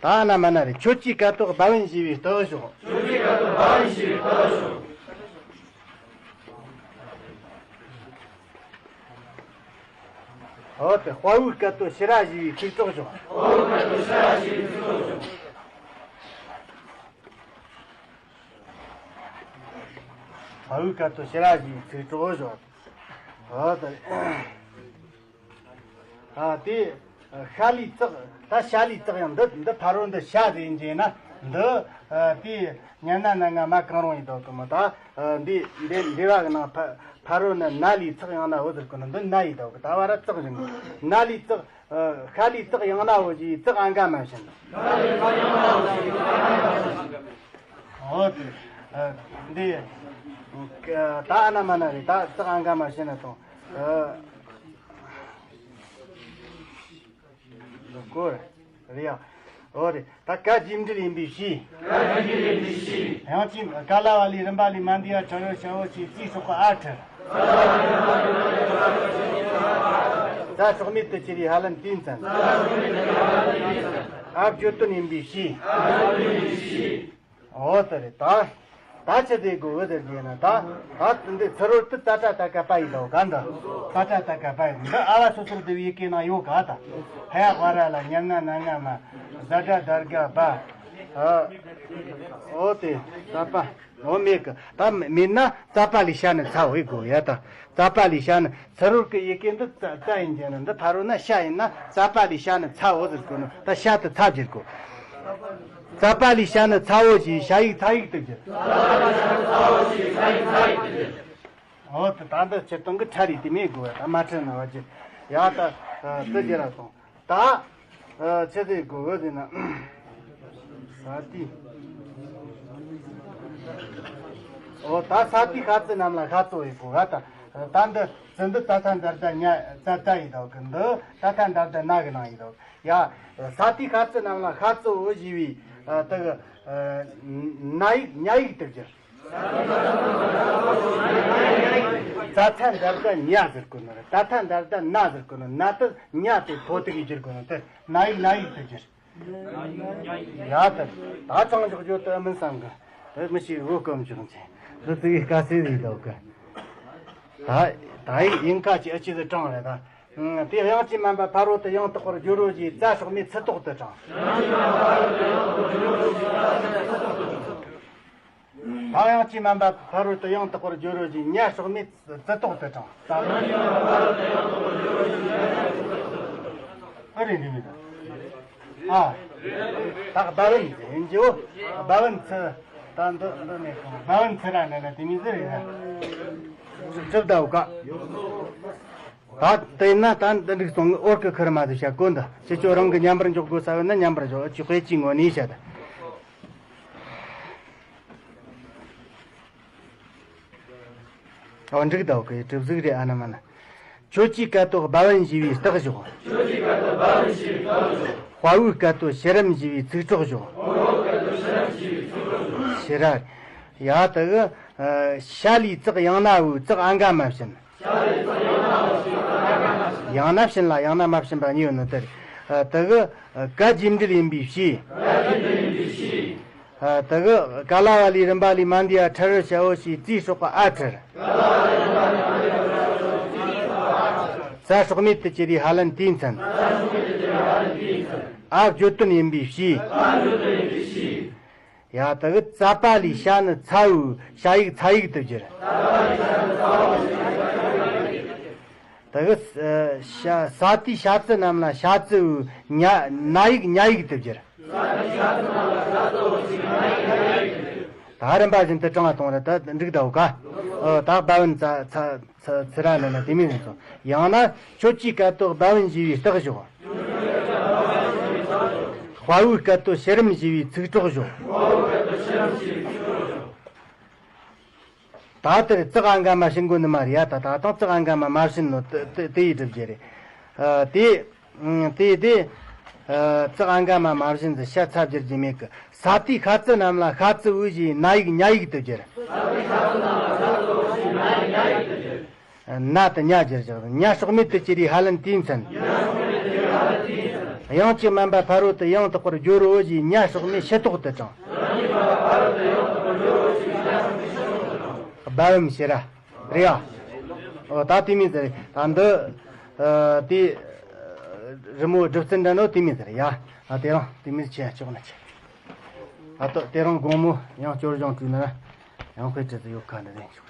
ད་ན་མ་ན་རེད། ཁྱོད་ཀྱིས་སྐད་ཐོག་སྦ་བུན་ཞེས་པའི་རྟགས་ཞོག་ཁྱོད་ཀྱིས་སྐད་ཐོག་སྦ་བུན་ཞེས་པའི་རྟགས་ཞོག་ཨོ་དེ་དཔའ་བོའི་སྐད་དོད་ཕྱི་ར་ཞེས་པའི་ཚིག་གྲོགས་ཞོག་དཔའ་བོའི་སྐད་དོད་ཕྱི་ར་ཞེས་པའི་ཚིག་གྲོགས་ཞོག་དཔའ་བོའི་སྐད་དོད་ཕྱི་ར་ཞེས་པའི་ཚིག་གྲོགས་ཞོག་ཨོ་དེ། ཨ་དེ། ཤ་ལུས་ཙག་ད་ཤ་ལུས་ཙག་ཡང་འདི་འདི་ཕ་རོལ་འདི་ཤ་ཟེར་འཇལ་ན་འདི། དེ་ཉན་ན་ན་ང་མ་གང་རུང་ཡིན་དོ་གི་མོ་ད། འདི་འདི་འདི་བ་གི་ནང་ཕ་ཕ་རོལ་ན་ན་ལུས་ཙག་ཡང་ན་འོ་ཟེར་གི་ན་འདི་ན་ཡིན་དོ་གི། ད་བ་ར་ཙག་བཞིན་གི་ན་ལུས་ཙག་ཤ་ལུས་ཙག་ཡང་ན་འོ་ཞེས་ཙག་ཨ་འགའ་མ་བྱིན། འོ་དེ། འདི། ད་ཨ་ན་མ་ན་རེད། ད་ཙག་ཨ་འགའ་མ་བྱིན་ན་དང་། འདི་སྐོར་རེད་ཡ། འོ་རེད། ད་ཀ་རྗེས་འབྲེལ་ཡིན་པའི་ཕྱིར། ཀ་རྗེས་འབྲེལ་ཡིན་པའི་ཕྱིར། ཡང་ཅིན་ག་ལ་བ་ལས་རིམ་པ་ལས་མ་འདས་ཡ་ཕྲ་རོལ་ཤ་བོ་ཞེས་སའི་སྲོག་གི་ཨ་ཕྲ། ས་སྲོག་མེད་དུ་གྱུར་པའི་ཧ་ལན་དེའི་མཚན། ཨ་བརྗོད་དོན་ཡིན་པའི་ཕྱིར། འོ་དེ་རེད་ད། ད་ཆི་ཟེར་དགོས་འོ་དེ་རེད་ན་ད། ད་འདི་ཚུ་རོལ་དུ་ཙ་ཏྲ་ཏ་ཀ་པ་ཡི་དོ་ག་འདི། ཙ་ཏྲ་ཏ་ཀ་པ་ཡི་འདི་ཨ་བ་སོ་སོར་བསྡུ་བའི་ཡི་གེ་ནང་ཡོད་ག་ད། ཧ་ཡ་ཧ་ར་ལ་ཉ་ན་ན་ང་མ། ཛ་དྲ་དར་ག་བ། ཨ། འོ་དེ་ཙ་པ། འོ་མེད་གི། ད་མེད་ན་ཙ་པ་ལས་ཤ་ནི་ཚ་འོ་ཡི་དགོས་ཡ་ད། ཙ་པ་ལས་ཤ་ནི་ཚུ་རོལ་གི་ཡི་གེ་འདི་ཙ་ཙ་ཡིན་གྱི་ན་འདི་ཕ་རོལ་ན་ཤ་ཡིན་ན་ཙ་པ་ལས་ཤ་ནི་ཚ་འོ་ཟེར་དགོས་ནོ་ད་ཤ་དེ་ཚ་བྱེད་དགོས། ཙ་པ་ལས་ཤ་ནི་ཚ་འོ་ཞེས་ཤ་ཡིག་ཚ་ཡིག་ཏུ་བསྒྱུར། འོ་དེ་ད་འདི་ཆེ་སྟོང་གི་ཁྲ་རེད་དེ་མེད་དགོས་ད་མ་ཁྲིད་ན་བ་ཅི། ཡ་ད་དེ་རྒྱ་ར་སོང་ད། ཆེ་དེ་དགོས་འོ་དེ་ན། ས་ཏི། འོ་ད་ས་ཏི་ཤ་ཙི་རྣམས་ལ་ཤ་ཙི་འོ་ཡི་དགོས་ག་ད། ད་འདི་ཙི་འདི་ཏ་ཐ་འདར་ད་ཉ་ཙ་ཙ་ཡི་དོག་གི། འདི་ཏ་ཐ་འདར་ད་ན་གི་ནང་ཡི་དོག་ཡ། ས་ཏི་ཤ་ཙི་རྣམས་ལ་ཤ་ཙི་འུ་ཞེས་པའི་ཨ་དེ་གི་ཨ་ན་ཡིག་ཉ་ཡིག་ཏུ་བསྒྱུར། ཙ་ཚ་འདར་ད་ཉ་ཟེར་གོ་ནོ་རེད། ཏ་ཐ་འདར་ད་ན་ཟེར་གོ་ནོ། ན་དེ་ཉ་དེ་ཐོ་དེ་གི་བསྒྱུར་གོ་ནོ་དེ་ན་ཡིག་ན་ཡིག་ཏུ་བསྒྱུར། ཡ་དེ་ད་ཚང་འཇོག་རྒྱུ་དེ་མིན་བསམ་གི། དེ་མི་ཞིག་འུ་སྐོམ་བྱུང་ཚེ་འདི་ཙི་གི་དཀའ་སེ་ཡིན་དོག་གི། ད་ད་ཡིག་ཡིན་ཁ་ཅིག་ཨ་ཅི་དེ་དྲངས་རེད་ད། ཨང་། དེ་དབྱངས་ཀྱི་མན་པ་ཕ་རོལ་ཏུ་ཡང་དག་པར་བསྒྱུར་རོ་ཞེས་ཙ་སྲོག་མེད་ཚུ་ཐོག་ཏུ་དྲངས། ད་དབྱངས་ཀྱི་མན་པ་ཕ་རོལ་ཏུ་ཡང་དག་པར་བསྒྱུར་རོ་ཞེས་ཉ་སྲོག་མེད་ཚུ་ཐོག་ཏུ་དྲངས། ཨ་རེད་འདི་མིན། ཨ། ད་སྦ་བན་ཡིན་གྱི་འོ། སྦ་བན་ཚུ། ད་འདི་འདི་ནས་སྦ་བན་ཚུ་ར་ནས་ན་དེ་མིན་ཟེར་ཡིན་ན། གྲུབ་ད་འོ་ཀ། ད་དེ་ན་ད་འདི་འགྲིག་སོང་། འོར་གི་ཁུར་མ་དུ་བྱ་གོ་འདི་ཁྱེད་ཆོ་རང་གི་མཉམ་པར་འཇོག་དགོས་ས་བས་ན་མཉམ་པར་འཇོག་ཨ་ཅི་དཔེ་ཅི་ངོ་ནས་བྱ་ད། ཨོ་འགྲིག་ད་འོ་ཀ་གྲུབ་ཟིག་རེད། ཨ་ན་མ་ན། ཁྱོད་ཀྱི་སྐད་དོད་སྦ་བན་ཞེས་པའི་རྟགས་ཞོག་ཁྱོད་ཀྱི་སྐད་དོད་སྦ་བན་ཞེས་པའི་རྟགས་ཞོག་དཔའ་བོའི་སྐད་དོད་ཕྱི་རིམ་ཞེས་པའི་ཚིག་གྲོགས་ཞོག་དཔའ་བོའི་སྐད་དོད་ཕྱི་རིམ་ཞེས་པའི་ཚིག་གྲོགས་ཞོག་ཕྱི་ར། ཡ་དེ་གི་ཤ་ལས་ཙག་ཡང་ན་བུ་ཙག་ཨ་འགའ་མ་བྱིན། ཡང་ན་བྱིན་ལ་ཡང་ན་མ་བྱིན་པ་གཉིས་ཡོད་ནོ་དེ་རེད། དེ་གི་ག་རྗེས་འབྲེལ་ཡིན་པའི་ཕྱིར། དེ་གི་ག་ལ་བ་ལས་རིམ་པ་ལས་མ་འདས་ཡ་ཁྲ་རུ་བྱའོ་ཞེས་ཙིའི་སྲོག་ག་ཨ་ཁྲར། ཙ་སྲོག་མེད་དུ་གྱུར་པའི་ཧ་ལན་དེའི་མཚན། ཨ་བརྗོད་དོན་ཡིན་པའི་ཕྱིར། ཡ་དེ་གི་ཙ་པ་ལས་ཤ་ནི་ཚ་བོའི་ཤ་ཡིག་ཚ་ཡིག་ཏུ་བསྒྱུར། དེ་གི་ས་ཏི་ཤ་ཙི་རྣམས་ལ་ཤ་ཙི་བོའི་ཉ་ན་ཡིག་ཉ་ཡིག་ཏུ་བསྒྱུར། ད་རིམ་པ་བཞིན་དུ་དྲང་བ་གཏོང་ར་ད་འགྲིག་ད་འོ་ཀ། ཨོ་ད་སྦ་བན་ཙ་ཚ་ཚ་ཚུ་ར་ནི་ན་དེ་མིན་ཡིན་སོང་། ཡང་ན་ཁྱོད་ཀྱི་སྐད་དོད་སྦ་བན་ཞེས་པའི་རྟགས་ཞོག་དཔའ་བོའི་སྐད་དོད་ཕྱི་རིམ་ཞེས་པའི་ཚིག་གྲོགས་ཞོག་ད་དེར་ཙག་ཨ་འགའ་མ་བྱིན་དགོས་ནི་མ་རེད་ཡ། ད་ད་དང་ཙག་ཨ་འགའ་མ་མ་བྱིན་ནོ་དེ་དེ་ཡི་སྒྲུབ་རྒྱུ་རེད། ཨ་དེ་དེ་དེ་ཨ་ཙག་ཨ་འགའ་མ་མ་བྱིན་ཟེར་ཤ་ཚ་བསྒྱུར་རྒྱུ་མེད་གི། ས་ཏི་ཤ་ཙི་རྣམས་ལ་ཤ་ཙི་འུ་ཞེས་ན་ཡིག་ཉ་ཡིག་ཏུ་བསྒྱུར། ན་དེ་ཉ་བསྒྱུར་བཞག་ཉ་སྲོག་མེད་དུ་གྱུར་པའི་ཧ་ལན་དེའི་མཚན། དབྱངས་ཀྱི་མན་པ་ཕ་རོལ་ཏུ་ཡང་དག་པར་བསྒྱུར་རོ་ཞེས་ཉ་སྲོག་མེད་ཕྱི་ཐོག་ཏུ་དྲངས། སྦ་བན་ཕྱི་ར། རེད་ཨ། ཨོ་ད་དེ་མིན་ཟེར་ད་འདི། ཨ་དེ། རི་མོ་སྒྲུབ་ཚུལ་འདྲ་ནོ་དེ་མིན་ཟེར་ཡ། ཨ་དེ་རང་དེ་མིན་ཆེ་ཆོག་ན་ཆེ། ཨ་ཏོ་དེ་རང་དགོང་མོ་ཡང་སྐྱོར་སྦྱོང་བྲིས་ན་ཡང་དཔེ་བྲིས་ཏེ་ཡོད་ཁ་འདི་རེད་ཆོག